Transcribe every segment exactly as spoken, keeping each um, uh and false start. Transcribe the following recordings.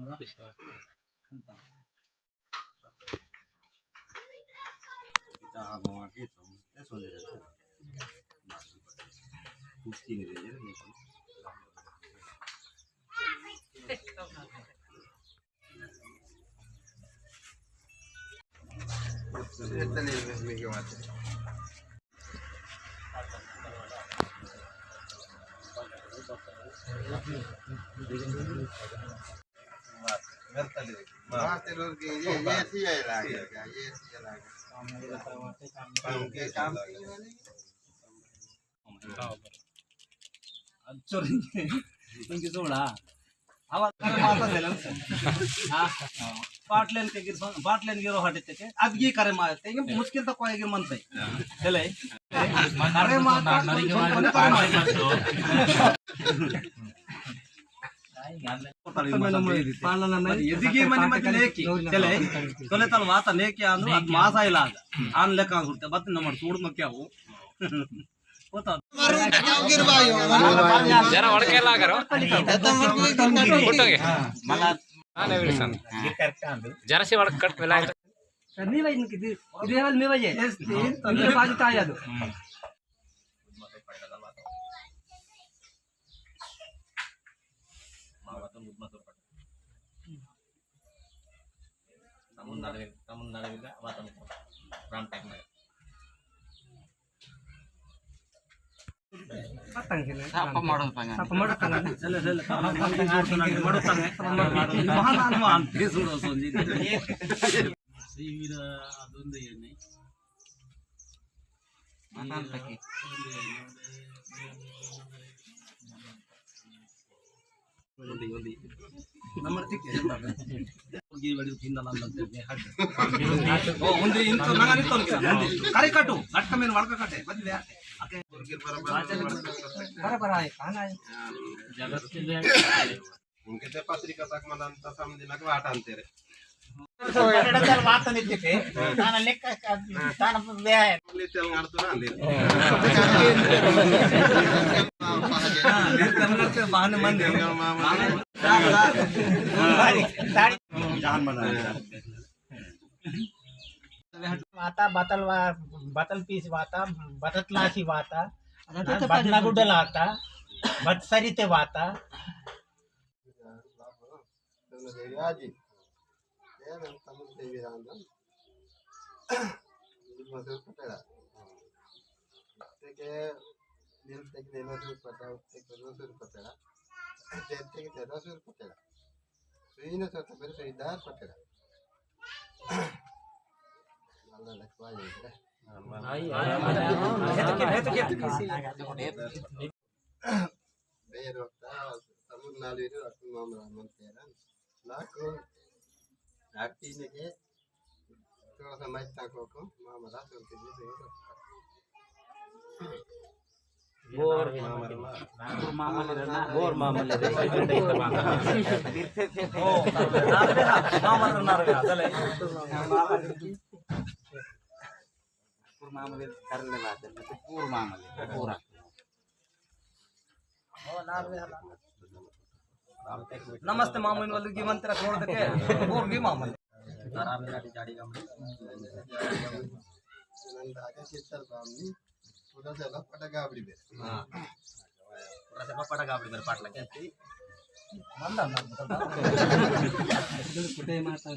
ये, ये सी आई लागे, ये सी आई लागे। काम के काम। चोरी, इनकी सोड़ा। आवाज करे माता दे ना। हाँ, पाटलेन के गिर सोन, पाटलेन गिरो हटे ते के, अब ये करे माते, ये मुश्किल तो कोई गिर मनते। चले। अरे माता, पालना नहीं। यदि गिर मनी मत लेके, चले। तोले तल वाता लेके आनु, अब मासा इलाज। आन लेका सुनते, बत नंबर सूड में क्या हो? जरा वड़के लागर। फोटोगे। हाँ, ने विल्सन। जरा सी वड़क कट मिला। नहीं भाई, इनकी दे, इधर वाले में भाई है। इधर बाजू ताया दो। तमुन नडवे, तमुन नडवे वाता राम टाइम में। साप मड़ो तंग। साप मड़ो तंग। चले, चले, साप मड़ो तंग। महान हनुमान, ये सुनो, सोंजी। सीवीरा अदुंदे ये नहीं। महान तकी। नंबर ठीक है। ये बड़ी फिंदा लाल लगते हैं, हट। ओ, उंदे इनको नंगा नहीं तोल के, उंदे। करे काटो, लटका में वड़का काटे, बदले आके। बराबर आए, कहाँ आए? जगत के लिए। उनके ते पत्रिका तक मनांता समझिना के वाट आंते रे। बटाटा वाता नेत्ते, ताना लेक्का ताना व्याय। ले तेल गाड़तो ना ले। हाँ, ले तेल गाड़ते बहाने मन दे। साड़ी, साड़ी। जान बना। वाता, बतल वा-, बतल पीस वाता, बतत लासी वाता, बदना गुड्डल आता, बतसरी ते वाता। दोनों देवी आजी। ये मैं तमुक देवी राम राम। मसूर पटेड़ा। तेके दिल तेके दिल मसूर पटेड़ा, तेके मसूर पटेड़ा। तेल तेके तेल मसूर पटेड़ा। सुई न सोता मेरे सुईदार पटेड़ा। अल्लाह लखवाई है। आई, आई, आई, आई। बेरोता तमुन नालुरु अतु मामला मंतेरा। नाकु आरती नेके थोड़ा सा माइक ताको को मामला सुनते जी। बोर मामला ना। बोर मामला रे। ओ, मामला ना रे, चले। पूर मामले करले बात है, तो पूर मामले, पूरा। नमस्ते मामू, इन वाले की मंत्र छोड़ दे के, पूर भी मामले। आराम गाड़ी गाड़ी का। नंदा के चित्तर बामनी, पूरा से पटगा बड़ी बेर। हाँ। पूरा से पटगा बड़ी बेर पाटला कहती। मंदा ना, मतलब। कुटे माता।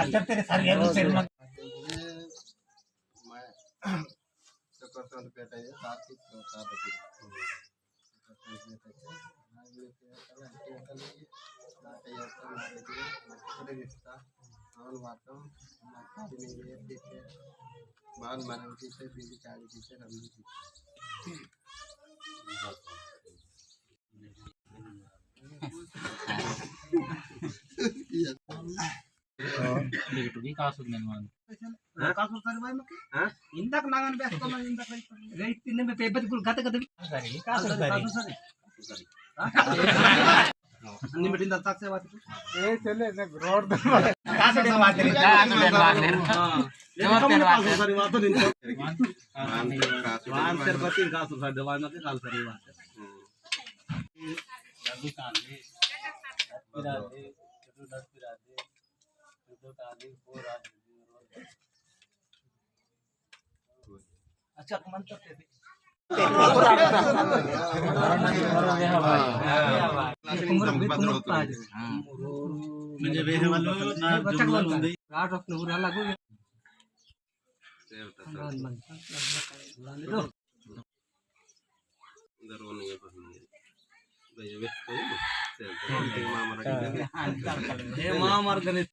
अच्छा, तेरे सारे यार उसे मत। मैं तो पसंद पे था ये, सात की तो सात की। कासुर नेन मान। हाँ? कासुर सरी भाई मके? हाँ? इंदाक नागन बैठ तो मैं इंदाक रही। रे, इतने में पेपर गुल गते गते। सरी, कासुर सरी। कासुर सरी। हाँ? अन्नी meeting दल तक से बात। ए, चले, ने रोड दल। कासुर दल बात नहीं, कासुर दल बात नहीं। हाँ। लेकिन हम कासुर सरी बात तो नहीं। वान तिरुपति कासुर सरी, वान के कासुर सरी बात। रघु कांदी, पिरादी, चतुर्दश पिरादी, चतुर्दश कांदी, वो राज। अच्छा, मंत्र ते भी। म्हणजे वेहवालो ना जुमला उंदी। रात अपने उरा लागू। ए मामर गणित।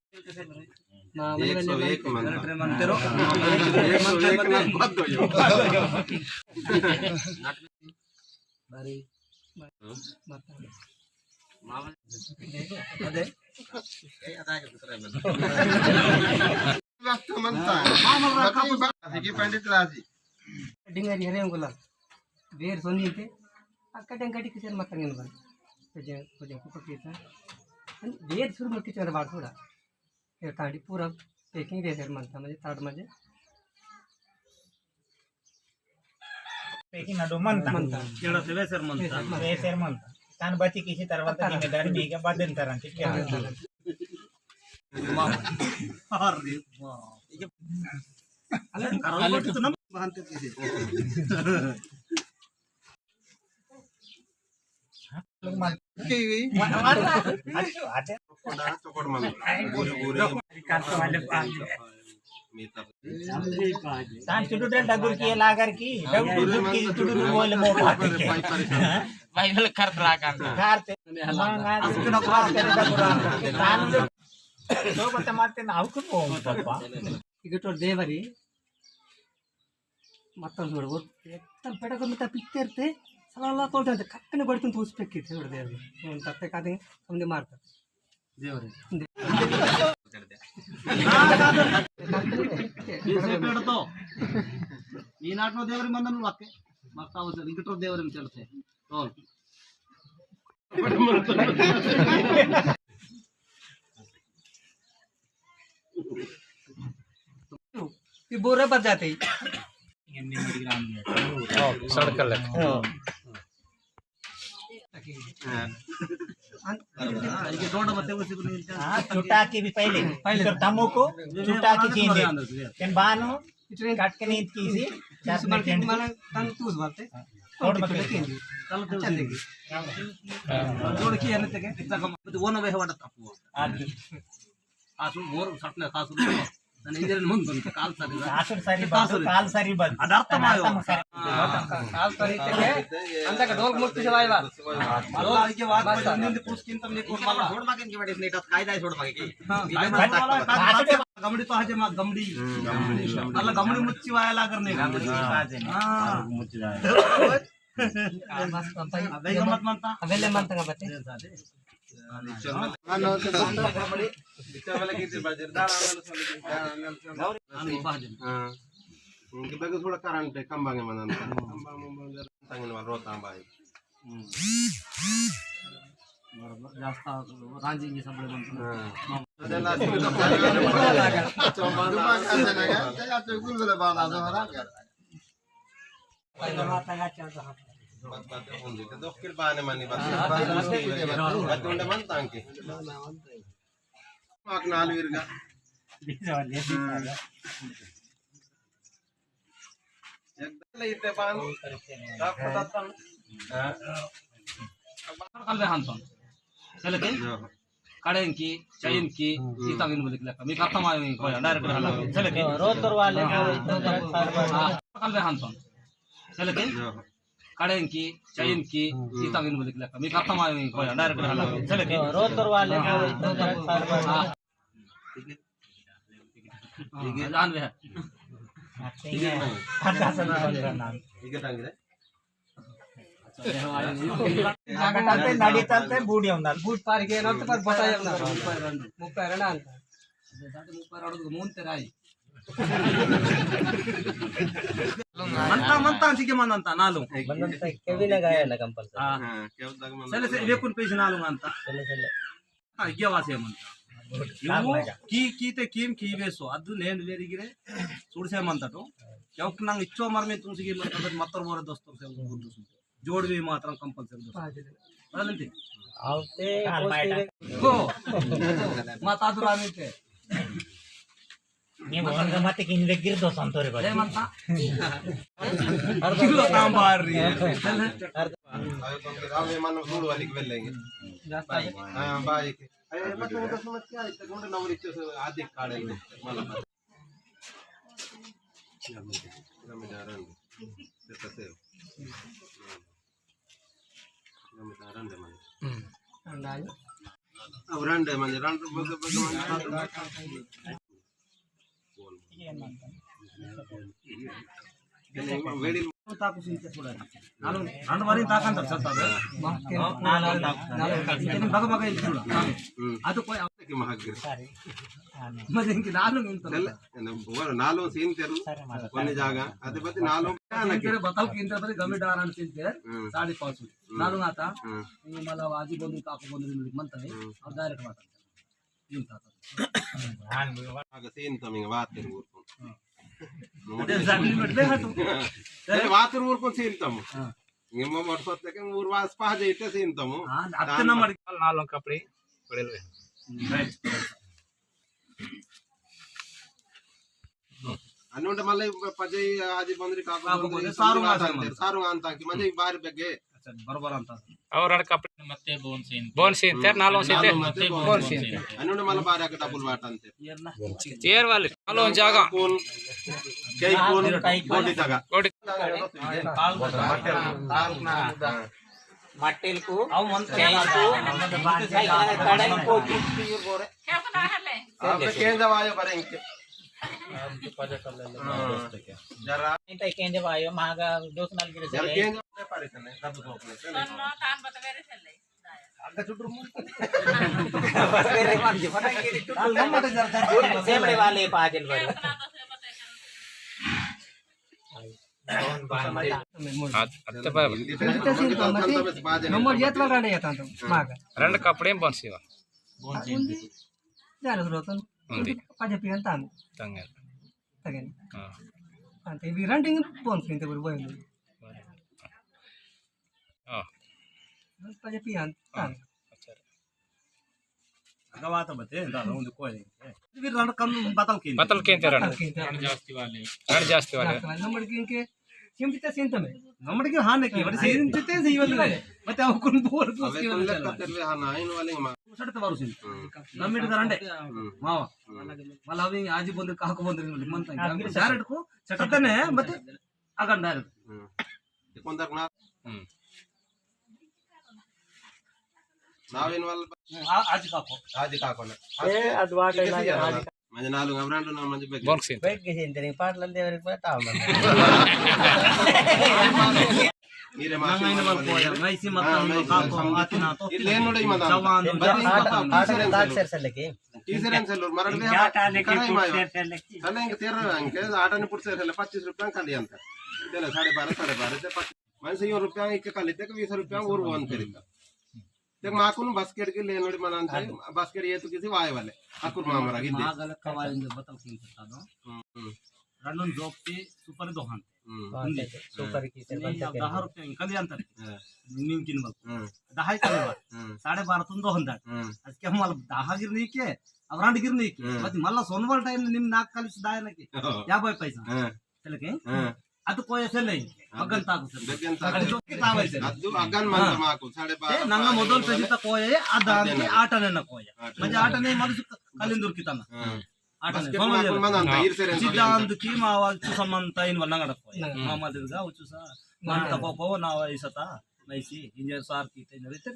एक सौ एक मंता। एक सौ एक मंता। बारी। मामा। अदे। राष्ट्र मंता। मामर राखा। पंडित राजी। डिंगरी हरे उंगला। वेर सोनी ते, अक्का डेंगटी किसेर मत्तंगन बन। कुजे, कुजे कुपा कीता। अन वेर सुरु मत किचर बार थोड़ा। ये कांडी पूरा packing वेसेर मंता, म्हणजे ताड़ म्हणजे। Packing नडो मंता। मंता। केड़ा से वेसेर मंता। वेसेर मंता। वेसेर मंता। तान बची किसी तरह अत्ता। जिम्मेदारी मीके बदन तरह ठीक है। हाँ। अरे वाह। अले, अले तो ना बांधते थे। तान चुडुडल डगुर की लागर की, डगुर की चुडुडल मोल मो पाते। बाइबल कर रहा कर। करते। मांगा। तान तो बता मारते ना, आउकुन पो पापा। इगटोर देवरी मत्तन सुड़ वो एकदम पेटा को मिटा पिक्चर ते सलाला तोड़ दे कक्कने बड़ी तुम पूछ पे की थे उड़ दे। उन तत्ते का दे हमने मारता। देवरे। इसे पेड़ तो ई नाटो देवरे मंदन वाके मक्का उसे इगटोर देवरे में चलते। तो ये बोरा पर जाते ही। सड़क लग। हाँ। हाँ, ये दोनों बच्चे उसी को नहीं हाँ, चुटा के भी पहले। पहले। फिर तमो को चुटा के चींदे। फिर बानो इतने काट के नहीं कीसी, चार इस बार के मिनट। माने तन तू उस बार ते। हाँ। और और बच्चे। चल दे। चल दे। हाँ। जोड़ किया नहीं तके, इतना कम, तो वो ना वे हवा तक हुआ। आज। आसु मोर सटने कासु। नन इंजरन मुन तुन काल सरी। कासु सरी बद, काल सरी बद। अदर्थ मायो। अदर्थ सरी। हाँ। काल सरी ते के, अंत का ढोल मुक्ति से वायवा। ढोल के बाद में निंद पुष्किन तम ने को मला। छोड़ बाकी इनकी बड़ी स्नेह का कायदा है, छोड़ बाकी की। हाँ। गमड़ी तो आज मा गमड़ी। हम्म, गमड़ी, गमड़ी। अल्लाह गमड़ी मुच्ची वाया ला करने। गमड़ी हाँ। मुच्ची जाए। अबे का मत मानता? अबे ले मानता का बते? हाँ। उनके बगल थोड़ा करंट है, कम बांगे मनन। कम बांगे मनन, तंगन वाला रोता भाई। हम्म। बराबर, रास्ता रांझी के सब लोग बनते हैं। हाँ। बस, बस, उन देते, दो किल बाने मानी, बस। बस, उंडे मन तांके। माक नाल वीरगा। एकदम लेते बान। हाँ। कल दे हंतन। चले के? हाँ। कड़ेंकी, चैनकी, हम्म। सीता विन बोलिक लेका। मी खत्म आयो मी कोया, direct हला। चले के? रोतर वाले को हाँ। कल दे हंतन। चले के? हाँ। कड़ेंकी, चैनकी, हम्म। सीता विन बोलिक लेका। मी खत्म आयो मी कोया, direct हला। चले के? रोतर वाले को हाँ। ठीक है। हाँ, जान बे। ठीक है। अच्छा, सुन, सुन, सुन, सुन। ठीक है, टांग दे। जागटाते नड़ी तलते बूढ़ी उंडल। बूढ़ पार के ना तो पर बताया ना। मुप्पै रंड। मुप्पै रंड अंत। मुप्पै रंड को मून तेरा ही। मंता, मंता, ठीक है, मंता, नालू। मंता, केवी ना गाया ना compulsory। हाँ। हाँ, केवी ना गाया ना। चले, चले, वेकुन पेश नालू मंता। चले, चले। हाँ, ये वासे मंता। यो, की, की ते कीम की वेसो, अद्दु नेंड वेरी गिरे, सुड़से मंता तो। क्योंकि नंग इच्चो मर में तुमसे की मंता, तो मत्तर बोरे दोस्तों से वो गुद्दू सुन। जोड़ भी मात्रम compulsory दोस्तों। पाँच ले। बदलते। आवते हो। माता दुरानी ते। ये मोहन का मत किन दे गिर दो संतोरे बड़े। ले मनता। अरे तो काम बाहर रही है। अरे तो राम ये मानो सूर वाली के लेंगे। जाता है। हाँ, भाई। अरे, मतलब, तो समझ क्या है? तो नंबर इच्छा से आधे काढ़े। मतलब। अब रंडे मंजे, रंडे बगे बगे मंजे। ताकु सिंते सुड़ा। नालो, रंड बारी ताकन तर सत्ता बे। नालो, नालो, ताकु। इतने बगे बगे सुड़ा। हम्म। अदु कोई की महागिर। मजे इनकी नालो नहीं तो। चल, ना, वो नालो सीन तेरू। कोन्नी जागा। अदे बती नालो क्या ना के। तेरे बताओ कि इंटर बती गमे डारन सीन तेर। हम्म। साढ़े पाँच सौ। हम्म। नालो ना था। हम्म। ये मतलब आजी बोंदरी, काकू बोंदरी मिली मनता है। हम्म। और direct बात। आगे सीन तमिंग बात तेरू ऊरकुन। हम्म। अरे, बात तेरू ऊरकुन सीन तम। हाँ। इंगे मो मोर सोते के ऊर वास पा जे इते सीन तमु। हाँ, अत्ते नमड़। नालो कपड़े पड़ेल वे। Right। अनुंडे मल्ले पजे आजी बंदरी काको काको बंदरी बंदरी सारू संदीप आंता अंतेर, सारू आंता की मजे बाहर बेगे। अच्छा, बरोबर आंता। और रंड कपड़े मत्ते बोन सीन। बोन सीन, तेर नालो सीन, तेर। मत्ते बोन सीन। अनुंडे मल्ले बाहर आके double वाट अंतेर। येर वाले, नालो जागा। कई कौन गोटी तगा। गोटी। मटेल को, अव मन चैन को, कड़ाई को, आपने केंजा वायो परे इंके। जरा। इंता केंजा वायो, मागा दोस्त नाल गिरे जरा से। केंजा परे से, तब तो अपने से। तान बत मेरे से ले। अग्गा चुटुर मुन। बस मेरे मान जी, पता है कि चुटुर। सेमड़े वाले पाजिल वाले। अत्ते बाबा। नंबर येत वाला रंडे येता तो, मागा। रंड कपड़े बन सेवा। जाने सुरतन। उंदी। पजे पियन तान। तंगेल। तगेन। हाँ। अंते इवी रंडिंग बोन सिंते बोल बोल। हाँ। पजे पियन तान। अच्छा। गवात बते, दादा, उंदु कोई। इवी रंड कम बतल किन। बतल किन तेरा। बतल किन तेरा। रंड जास्ती वाले। रंड जास्ती वाले। जास्ती वाले। नंबर किन के, सिम पिता सिंतमे। नंबर किन हाँ ने की, बड़े सिम पिता से इवन ले। बते, अव कुन बोल, बोल अबे, के कुन वाले लेता चला। तेरे हाँ ना, इन वाले मा। सड़ते बारू सिन। हम्म। नम्मिट दरंडे। हम्म। मावा। हम्म। मला अभी आजी बोंदरी, काको बोंदरी, मन तंग। आप डायरेक्ट को, सटतने, बते, अगन डायरेक्ट। हम्म। ते कोण दाखवणार? हम्म। नाविन वाला आ-, आज काको। आज काको ना। ए, आज वाट किती आहे ना, सीजन आज आहे? म्हणजे नालू घाबरांडू ना म्हणजे बघ. बॉक्सिंग. बैठ के सेंटरिंग पाटला देवरी पता मला. मीरे मासी नंगाइन वाला वाला कोया, वाला. मैसी मत हाँ, हम लोग मैसी काको, वाला. आती ना तो. इल्ले नोड़े ही मत हम. जवान, बस जवान, इनका आठ, आठ, आठ, आठ, आठ, आठ, आठ, आठ, आठ, टीचर एन सेलूर, मराठी में जाता है, लेकिन साले कुछ इंके, सेल, सेल, लेकिन साले इंके तेरह रंग के, आठ आने पुट से, साले पच्चीस रुपया खाली अंतर। तेरे साढ़े बारह, साढ़े बारह से पच्चीस। मैं से यो रुपया एक खाली, तेरे बीस रुपया और वन करेगा। तेरे माँ को ना बास्केट के लेने वाली मनान से, बास्केट ये तो किसी वाई वाले, अकुर मामरा की दे। माँ गलत कवाल इंदे बतल किन करता दो। हम्म, हम्म। रंडन जोक के सुपर दोहन। हम्म। हाँ, उंदी। अच्छा, अच्छा। सुपर की से नहीं, बंद अब करेंगे। दहा रुपया इंके खाली अंतर। हाँ। नीम किन बल। हाँ। दहा ही खाली बार। हाँ। साढ़े बारह तुम दोहन दाट। हाँ। आज क्या हमारा दहा गिर नहीं के, अब रंड गिर नहीं के। हाँ। बस मल्ला सोनवाल टाइम निम नाक काली सुधाय ना के। हाँ। या भाई पैसा। हाँ। चले के? हाँ। अद कोई ऐसे नहीं। हाँ, बगन ताकु से। बगन ताकु। अरे जो किताब है से। अद्दु अगन मन हाँ। माकु, साढ़े बारह, ए, नंगा बारह मोदल पे वाले। जिता कोई है, अदान अद्दे के ना। आटा ने ना कोई है। आटा ने। आटा ने मालूम से कलिंदुर कितना। हाँ। आटा ने, बास्केट समझ माकु ले। मन अंता, हाँ। ईर से रेंज सिद्धांत की मावा चुसा मनता इन वरना गड़क कोई। हम्म। मामा दिलगा, उचुसा, हाँ। मनता को को ना वा इसता। नैसी, इंजर सार की ते नरे ते।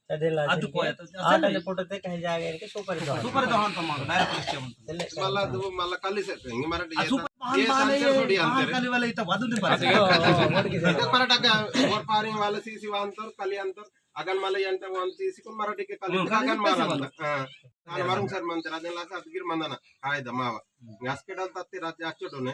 अदेला अद सिंके, कोया तो, आटा असल ने नहीं। पुटते कहीं जागे इनके सुपर दो। सुपर दो हाँ तो मारो, डायरेक्ट लिस्ट में तो। चले। मला दो, मला काली से कहेंगे, मराठी आ, ये सुपर तो, महान ये वाले, संतर ये थोड़ी महान अंतर है। काली वाले इतना वादू नहीं पाते। अच्छा। ओ, ओ, ओ, मराठी का और पारी वाले सी सी अंतर, काली अंतर, अगन मला ये अंतर वन सी सी को मराठी के काली हम्म, अंतर, काली अगन अंतर मारा से अंतर। हाँ। हाँ, वरुण सर मंतर, अदेला साथ गिर मंदना, हाय दमावा। हम्म। गैस के डाल तत्ते रात जाचो डोने,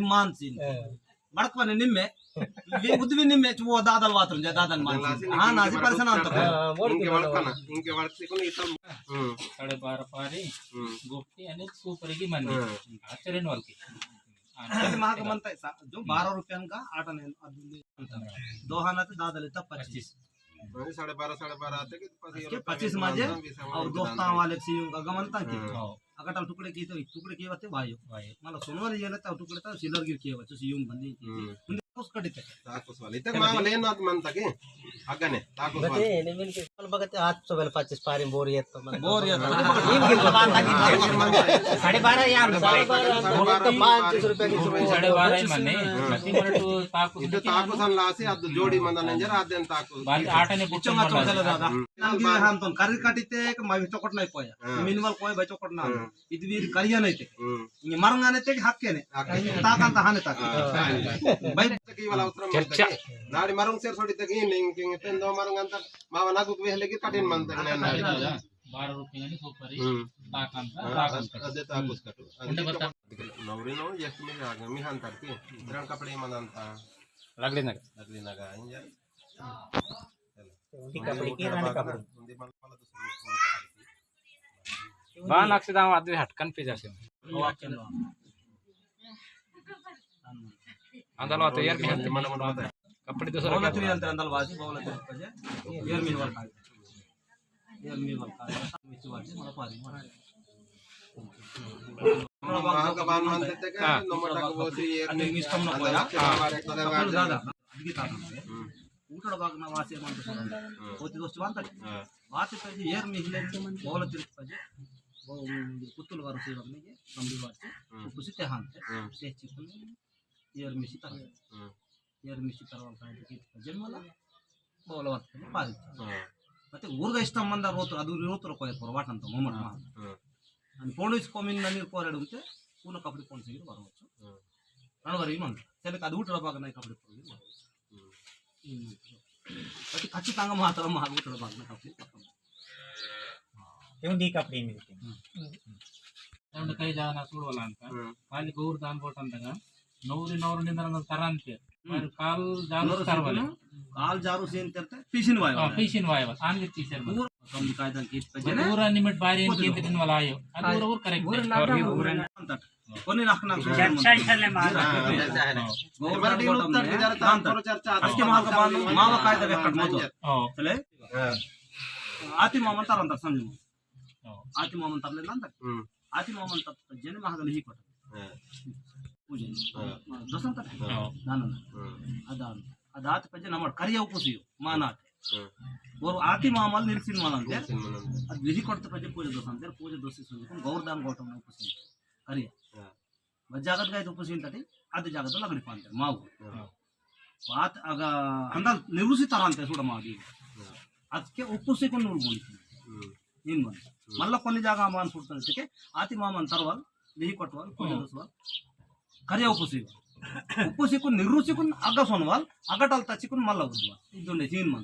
निम्मान सीन। बड़कवाने निम्मे, वी-, उद्वी निम्मे, वो दादल वातुर, जे दादल मान सीन। हाँ, नाजी परेशान अंत। हाँ, मोड़ के बड़कना, इनके बड़कते कोनी इतना। हम्म। साढ़े बारह पारी, हम्म। गोपटी अने सुपारी की मंडी। हम्म। आचरण वाल की। हाँ, अरे, माग मंता ऐसा, जो बारह रुपयान का आटा ने, अदुन्दी अंत। दोहाना ते दादल इतना पच्चीस। पच्चीस। वही साढ़े बारह, साढ़े बारह आते कि पच्चीस के रुपये पच्चीस में माजे, दाम, बीस और रुपये दोस्ता दाम। वाले सीयूं का गमन ता की। हाँ। अगटल टुकड़े की तो, टुकड़े की बात है भाई। भाई। मतलब, सोनवारी ये लेता, टुकड़े ता, सिल्वर गिर की बच्चों सीयूं बंदी की। हम्म। उन्हें कुछ कटित है। ताकुस वाले। इतने मांग लेन बात मन तक है। अगने, ताकुस वाले। बते, नहीं मिल के, कल बगते हाथ तो बेल पच्चीस पारी बोरी है तो मन। बोरी है तो। नीम गिर को बात था कि साढ़े बारह या साढ़े बारह, साढ़े बारह, तो पाँच सौ रुपये की साढ़े बारह ही मने। हाँ। नती मरे तो ताकुस इतने ताकुस अन लासी, अद जोड़ी मंदा नहीं जरा, अदेन ताकुस। बाल आटा ने पुट्टो चंगा मरला। चंगा चला दादा। हम्म। नंगी हम तो करी काटी ते, एक मावी चोकट नहीं पोया। हाँ। मिनवल कोई भाई चोकट ना। हाँ। इद भी करिया नहीं ते। हम्म। ये मरंगा नहीं ते कि हक के नहीं। हक के। ताकन तहाने ताकन। हाँ। भाई। तक ये वाला उत्तरम चर्चा। नाड़ी मरंग सेर सोड़ी तक ये नहीं, कि पेन दो मरंग अंतर, मावा नागुक वेहले की कठिन मन तक नहीं, नहीं। बारह रुपये नहीं सोपारी, हम्म। ताकन ता, हाँ, ताकन ता। अदे ताकुस कटो। उंडे बता। नवरी नो, यस में आगे, मिहान तक के। इतरान कपड़े मन अंता। लगड़ी नगा। लगड़ी नगा, इंजर। उंदी कपड़े की, रानी कपड़े। बान अक्सर दाम आदमी हटकन पे जासे। अंदर वातो यार, कपड़े दूसरा बोला क्या? तेरी अंदर, अंदर वासी, बोला तेरी पजे। यार, मेरे वाला। यार, मेरे वाला। मिचु वासी, मला पारी, मला। महाग बान मानते ते का? हाँ। नंबर तक वो सी यार, अति निष्ठम न कोया। हाँ। हमारे कदर कपड़े वाले। दादा, अदिगे ताकन। हम्म। ऊटड़ बागना वासे मंत सोडंता। हम्म। कोती दोस्ती वांता। हाँ। वासे पजे एर मिहिले बोला तिरक पजे। वो कुत्तुल वारो सेवक ने ये कमरी वासे। हम्म। तो कुछ ते हांते। हम्म। ते चिकुन एर मिसी तर। हम्म। एर मिसी तर वाला काई ते पजे मला। बोला वात पजे पारी। हाँ। मते ऊरगा इष्टम मंदा रोतो, अदु रोतो कोई परवाटन तो मोमट हाँ। मा। हाँ। अनि पोंडुस कोमिन ननीर कोरेडुंते, पूना कपड़े पोंड से गिर वारो। हाँ। रणवारी मन। चले का ऊटड़ बागना कपड़े पोंड गिर वारो। हम्म। अति खच्चितांगा मात्रम महागुट्टुडु बागना कपड़े पक्कम। क्यों दी कपड़े मिलते हैं? हम्म। तंड कई जाना सूडवाला अंता। हम्म। खाली गौर दान बोट अंतगा, नौरी नौरी निंदन तरंते। हम्म। और काल जारू नौरी तरवाले। सीतना, काल जारू सीन तरते, पीसिन वायवा। हाँ, पीसिन वायवा। आन गिर पीसर मन। पूरा कम कायदा की पजे ने। पूरा निमिट बारी इनके दिन वाला आयो। अद पूरा और correct है। पूरा नाटक। अंता। कोनी नाक नाक चर्चा इतने मार। हाँ, चर्चा है। हाँ। गौर मराठी दान उत्तर गोटम के जरा ने। तान करो चर्चा। अक्के मावा का बांधो, मावा कायदा वेक्कट मोदो। हाँ। चले? हाँ। आती मामन तरंतर समझो। हाँ। आती मामन तरले नंतर। हम्म। आती मामन तर जने महागल ही कोट। हाँ। पूजन। हाँ। दसंतर। हाँ। दानन। हाँ। अदान। अदात पजे नमड़ करिया उपुसियो, मानात। हाँ। और आती मामल निरसिन मनंते। निरसिन मनंते। अद विधि कोट पजे पूजा दसंतर, पूजा दसी सुन, गौर दान गोटम उपुसियो। करिया। हाँ। बस जागत गाय तो पुसिन तटी, आते जागत तो लगड़ी पानते, माऊ। हाँ। बात अगा अंदल निरुसी तरंते सुड़ा मागी। हाँ। अतके उपुसी को नूर बोली। हम्म। इन मन। हम्म। मल्ला कोनी जागा मान सुड़ता है, ठीक है? आती मामन तरवाल, लिही कोटवाल, पूजा हाँ। दसवाल। करिया उपुसी। उपुसी को निरुसी को अगा सोनवाल, अगा टलता चिकुन मल्ला उद्वाल। इदोने तीन मन।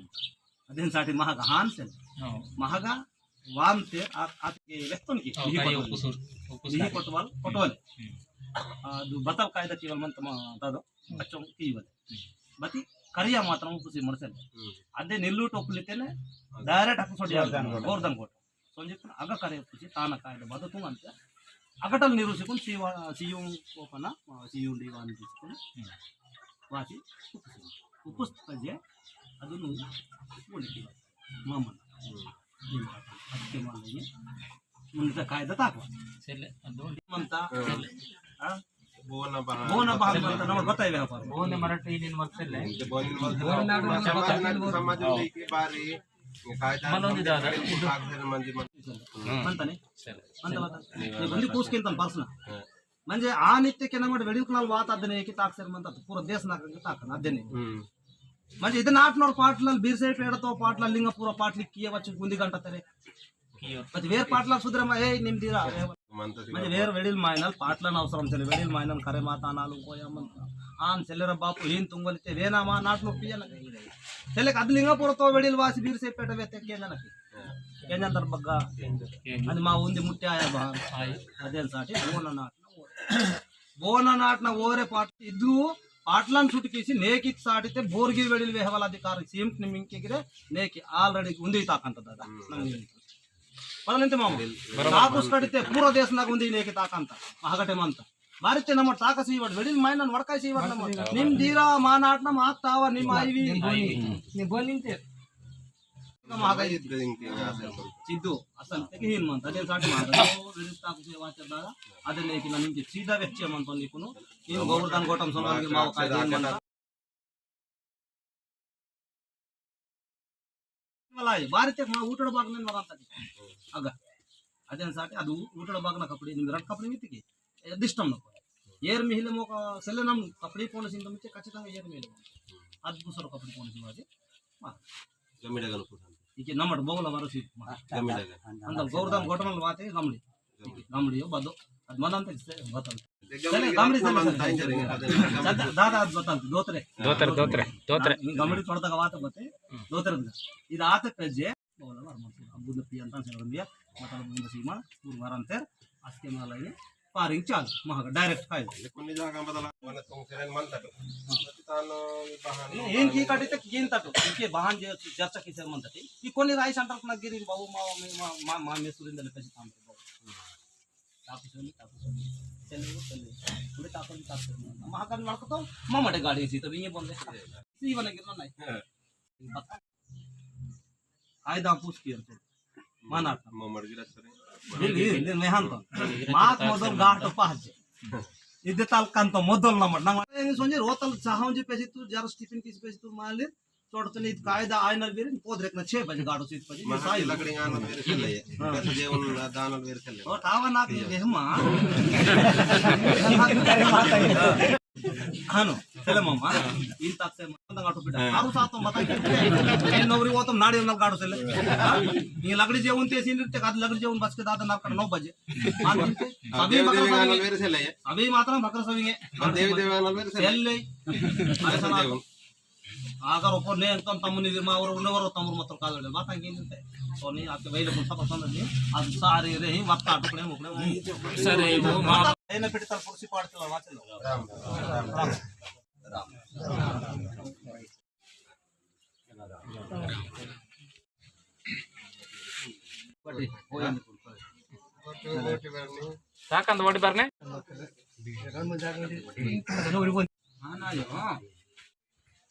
अदेन साटी महागा हान से। हाँ। महागा वानते आ, आ, ये व्यक्तन की, हाँ, लिही काई कोटवाल। उपुसुर, उपुसुर लिही काई। कोटवाल, कोटवाल। हम्म। आ, दु बतल कायदा कीवल मन तमा दादो, हम्म। बच्चों कीवल। हम्म। बती करिया मात्रम उपुसी मरसेल। हम्म। अदे निल्लू टोपली तेने, हाँ। Direct हकु सोडिया, गोरदन गोट। गोरदन गोट। सोंजी कुन अगा करे उपुसी, ताना कायदा बदो तुम अंते। अगटल निरुसी कुन सीवा, सीयुं कोपना, आ, सीयुं दीवान दिसकुन। हम्म। वासी, उपुसी। उपुस्त पजे, अदुनु, बोली कीवल। मामन। हम्म। अत्ते मामन। मुन्ने कायदा ताको। सेले, अदो। मनता। हाँ। सेले। हाँ? बोना बहान। बोना बहान मनता, नमन बताई व्यापार। बोने मराठी इन मत सेले। इनके बोने मत बोने नाटक समाज मत ना, समाज हाँ। में की बारी, ये कायदा मनोनी दादा। कागज मंजी मन। हाँ। मनता नहीं? सेले। मनता बता। नहीं, ये बंदी पूछ के तन पर्सनल। हाँ। म्हणजे आ नित्य के नमड वेडियो कनाल वात अदने की ताकसेर मंता पूरा देश ना के ताकन अदने। हम्म। म्हणजे इदन आठ नौर पाटलाल बीरसाई पेड़तो पाटलाल लिंगपुर पाटली किए वच्चु गुंदी गंटा तेरे। पति वेर पाटला सुधरमा, ए, निम दीरा, ए, म्हणजे वेर वेडिल मायनल पाटला ना अवसरम सेले, वेडिल मायनल करे माता नालु कोया मंता। आन सेलेर बापू हीन तुंगोलिते वेना मा नाट नो पिया ना। सेले कदलिंगा पोरतो वेडिल वासी बीर से पेट वेते केंजन की। केंजन तर बग्गा। अनि मा उंदी मुट्टे आया बहान। अदेन साटी बोना नाट। बोना नाट ना ओरे पाट इदु पाटलान सुट किसी नेकी साटी ते बोरगी वेडिल वेहवाला अधिकार सीम निमिंके गिरे नेकी already उंदी ताकंत दादा। पड़लेंते मामा। ताकुस कड़िते पूरा देश नाग उंदी नेके ताकंता। महागटे मंता। बारिते नमट ताका सीवट, वेडिल मायनन वड़काई सीवट नमट। निम दीरा मा नाटना माक तावा निम आईवी। निम बोनिंते। महागाई। चिद्दु, असल तेके हीन मंता। अदेन साटी मागा। वेडिल ताकु से वाचर दादा। अदेन लेकिन निम सीधा व्यक्ति मंता निकुनु। निम गोवर्धन गोटम सोनाल की माव काई देन मंता। मलाई, बारी तेक मा उटड़ बागनन वरांता। अगा। अदेन साटी अदु उटड़ बागना कपड़ी, निम रट कपड़ी मित्तिकी। ए, दिष्टम नको। एर मिहिले मोका सेले नम कपड़ी पोन सिंदम इच्चे खच्चितंगा एर मिहिले। अद दुसरो कपड़ी पोन सिंदम इच्चे। मा। गमिडा गन पुठान। इके नमट बोगला मारो सी। मा। गमिडा गन। अंदल गोवर्धन गोटमल वाते गमड़ी। गमड़ियो बदो। अद मनंत किसे बतल। चले, गमड़ी चले, चले, चले। दादा, दादा, अद बतल, दोतरे। दोतरे, दोतरे, दोतरे। गमड़ी थोड़ा तक बात बते, दोतरे। इद आते पेजे, बोला, वर मत, अब बुद्ध पियन तान से रंदिया, मतलब बुद्ध सीमा, पूर्व वारंतर, अस्के माला ये, पारिंग चाल, महाग, direct फाइल। लेकिन निजा का बदला, वाला तुम करें मन तक। तानो, ये बहाने, इनकी काटी तक गिन तक, इनके बहान जे चर्चा की से मन तक। ये कोनी राय सेंटर अपना गिरिन बाबू, मा, मा, मा, मा, में सुरिंदर पैसे काम। तापुसोनी, तापुसोनी। चले, चले। पुरे तापुसोनी, तापुसोनी। महाकाल लड़को तो, मम्मा डे गाड़ी सी, तो भी ये बोल दे। सी बना गिरना नहीं। बता। कायदा पूछ किया तो। माना था। मम्मा डे गिरा सरे। दिल, दिल, दिल, मैं हान तो। मात मोदल गाट पास। इदे ताल कान तो मोदल नंबर। नंग, ये सोंजे रोतल चाहों जी पैसे तू, जरा स्टीफन किस पैसे तू मालिक। चोट तो नहीं कायदा आयनल बेरिन पोद रेकना छह बजे गाड़ो सीत बजे। महाराज साई। लकड़ी आनल बेर चले। हाँ। कैसे जे उन दानल बेर चले। ओ, तावा नाक ये बेहमा। हाँ नो, चले मामा। इन तक से मामा गाड़ो बेटा। हाँ। आरु साथ तो बता के। इन नौरी वो तो नाड़ी उनल गाड़ो चले। हाँ? ये लकड़ी जे उनते सीन ते काद लकड़ी जे उन बस के दादा नाक नौ बजे। मान दिन पे। हाँ, सभी देवी मकर देवी सभी आनल के। बेर चले। सभी मात्रा मकर सभी के। हाँ, देवी देवी आनल बेर चले। चल ले। अरे सना। आगर ओको ने तम तमुनी मा ओर उन्ने ओर तमुर मत काल दे बात आगे नहीं। तो नहीं आपके भाई लोग सब पसंद नहीं। आज सारे रे ही वक्त आटकने मुकने। सरे वो मा। ए ना पिट तर कुर्सी पाड़ चला वा चलो। राम राम राम। राम। ताकंद वोटी बरने। हाँ ना यो।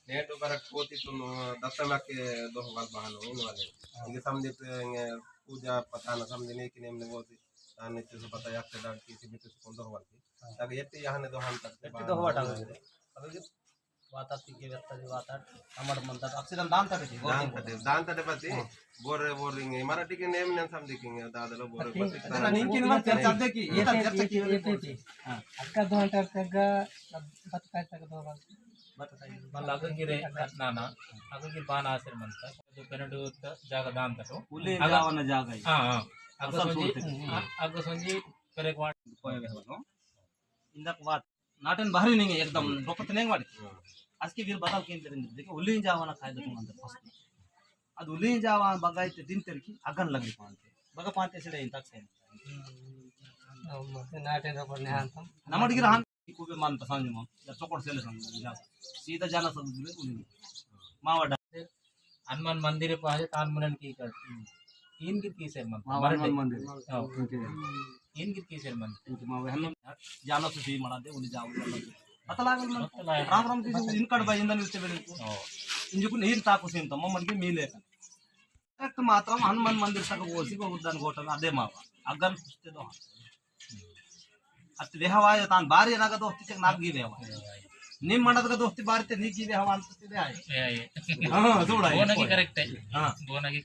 नेटु बरक पोती तुम दत्तमाके दोहवाल बहानो इन वाले। इंगे समझे तो इंगे पूजा पता ना समझे नहीं कि नेमने वो थी। ताने तो पता याक से डाल की सी बितु से कौन दोहवाल की। ताकि ये ती यहाँ ने दोहान तक से एत्ती बाहर दोहवाल हो डाल। गए। अबे जो वाता ती के व्यक्ता जी वाता, अमर मंता, अक्सीदन दान तक थी, दान तक, दान तक पति, हाँ। बोरे, बोरे इंगे, मराठी के नेम नेम समझे किंगे, दादलो बोरे पति, पति, अच्छा, नीम किन बार चर्चा दे की, ये तो चर्चा की, ये तो की। हाँ। अक्का दोहान तक का, बत काय तक दोहान। बत काय। मल्ला अग्ग गिरे नाना, अग्ग गिर बान आसर मंता, तो पेनडू त जागा दान तटो। उले अग्ग जावना जागा ही। हाँ, हाँ। अग्ग असल सोंजी, सूरत है। हाँ, अग्ग सोंजी, करे क्वाट। कोई वे हो, इंदक बात, नाटन भारी नहीं है, एकदम रोपत नहीं वाड़ी। आज की वीर बदल के इंतेर देखो, उल्ली जावाना खाए दो तुम अंदर फर्स्ट। अद उल्ली जावा बगाई ते दिन तेर की अगन लगी पांते। बगा पांते से इंतक से। नाटन रोपत नहीं हां तुम। नमट गिर हां। इको बे मान पसंद मम, या चोकड़ से ले संग, जा। सीधा जाना सब दूर है, उन्हीं। मावा डा-, हनुमान मंदिर पे आ जाए, तान मुनन की कर। इन की, की से मन? मावा हनुमान मंदिर। हाँ। ओके। इन की, की से मन? ओके, मावा हनुमान। जाना से सी मना दे, उन्हीं जाओ, जाना से। पता लागल मन। पता लागल। राम राम की जो इन कड़ भाई, इंदन इल्चे बेड़े को। हाँ। इन जो कुन इन ताको सीन तो, ममन के मिले। Correct मात्रम हनुमान मंदिर तक वोसी को उद्दान घोटन अदे मावा। अगन पुस्ते दो। अत वेहवाय तान बारी नग दोस्ती चक नाग गी वेहवाय। निम मंडत ग दोस्ती बारी ते नी गी वेहवान ते दे आय। ए, ए। हाँ, जोड़ा है। बोना की correct है। हाँ। बोना की।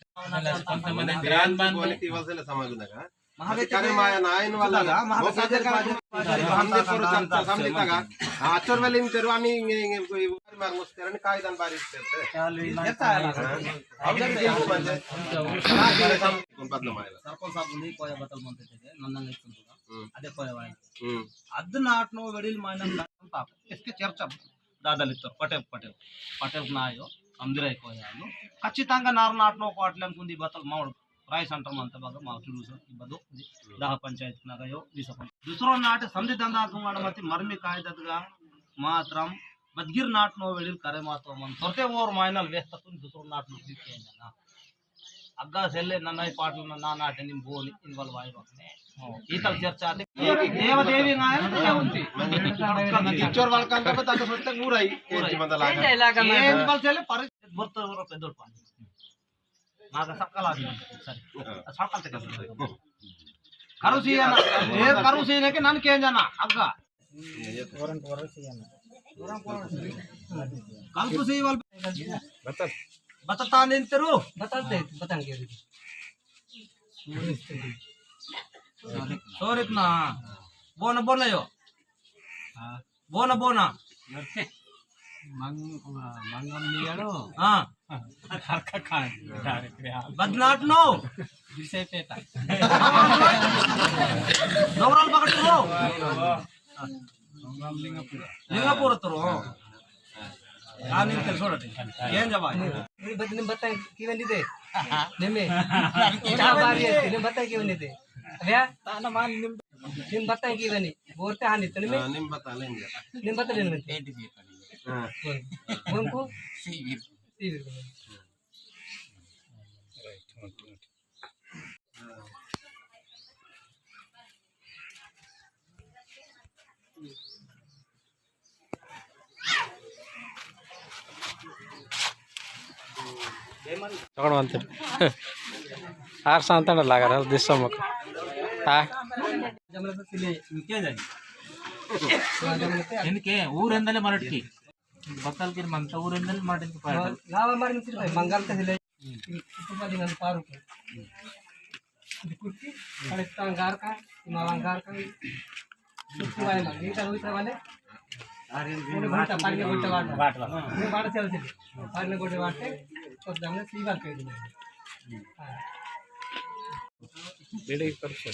ग्रांड बान बोने की वजह से समझ लगा। अधिकारी माया ना इन वाला ना। वो सादे का बाजे, बाजे, हम दे पर चलता, समझता का? हाँ, चोर वाले इन तेरे आमी इंगे, इंगे, कोई बारी मार मुस्तेर, नहीं कायदान बारी तेरे। हम दे के वो बंदे। कौन बात ना मारेगा? सरपंच साहब ने कोया बतल मनते थे, नन्ना नहीं सुनता। हम्म। अदे कोया वाला। हम्म। अद नाटनो वेडिल मायनम दान पाप। इसके चर्चा दादलित्तोर पटेल, पटेल, पटेल नायो, अंदिराय कोयालो। खच्चितंगा नार नाटनो को अटलेम कुंदी बतल मावड़ राय सेंटर मंत बग माव चुडूस बदो दहा पंचायत नगयो बीस पंचायत। दूसरो नाटे संधि धंधा तुंगाड़ मति मर्मी कायदतगा मात्रम बदगिर नाटनो वेडिल करे मातो मन तोरते ओर मायनल व्यस्त तुन दूसरो नाटनो सीखे ना। अग्गा सेल्ले नन्नाई पाटल ना, ना नाटे निम बोनी इनवल वाई बकने। ईतल चर्चा आते। देव देवी ना है ना उनती। इच्चोर वालकान तब तक सोचते पूरा ही। पूरा ही। एंची मंदला का। एंची मंदला का। एंची मंदला सेल्ले पर बोर्तो बोर्तो पेदोल पानी। मागा सक्कल आदि। सॉरी। सक्कल ते कर। करूसी है ना। ये करूसी ने के नन के जाना अग्गा। कल तो सही वाल बता, बता ताने तेरू। बताते, बताएंगे। सोरिक ना। बोन बोन यो। बोन बोन। मंग मंगम नियाड़ो। हाँ। हरका खान। बदनाट नो। दिसे पेटा। नवराल पकड़ लो। लिंगापुर तो रो। यानी तेरे सोड़ा टे। ये जवाब। निम बत-, निम बताए की बनी दे। निम्मे। क्या बारी है? निम बताए की बनी दे। अबे? ताना मान निम। निम बताए की बनी। बोलते हाँ नहीं तो निम्मे। हाँ, निम बता लेंगे। निम बता लेंगे। हाँ। बोल। बोल को? सीवीर। सीवीर। तगड़ अंत। आर सांतन लगा रहा दिसो मक। हाँ। इनके ऊर एंदले मरट की। बतल के मंता ऊर एंदले मरट की पार्ट। लावा मार मित्र भाई, मंगल ते हिले। कुटुंब दिन पारू के। कुर्सी, अरे तंगार का, मावांगार का। कुर्सी वाले मार, ये का रोहित वाले। अरे, घंटा, पानी घंटा वाट। वाट, वाट। ये वाट चल चल। पानी घंटे वाट। तो हमने सीधा कर दिया। हाँ। बेटे एक तरफ से।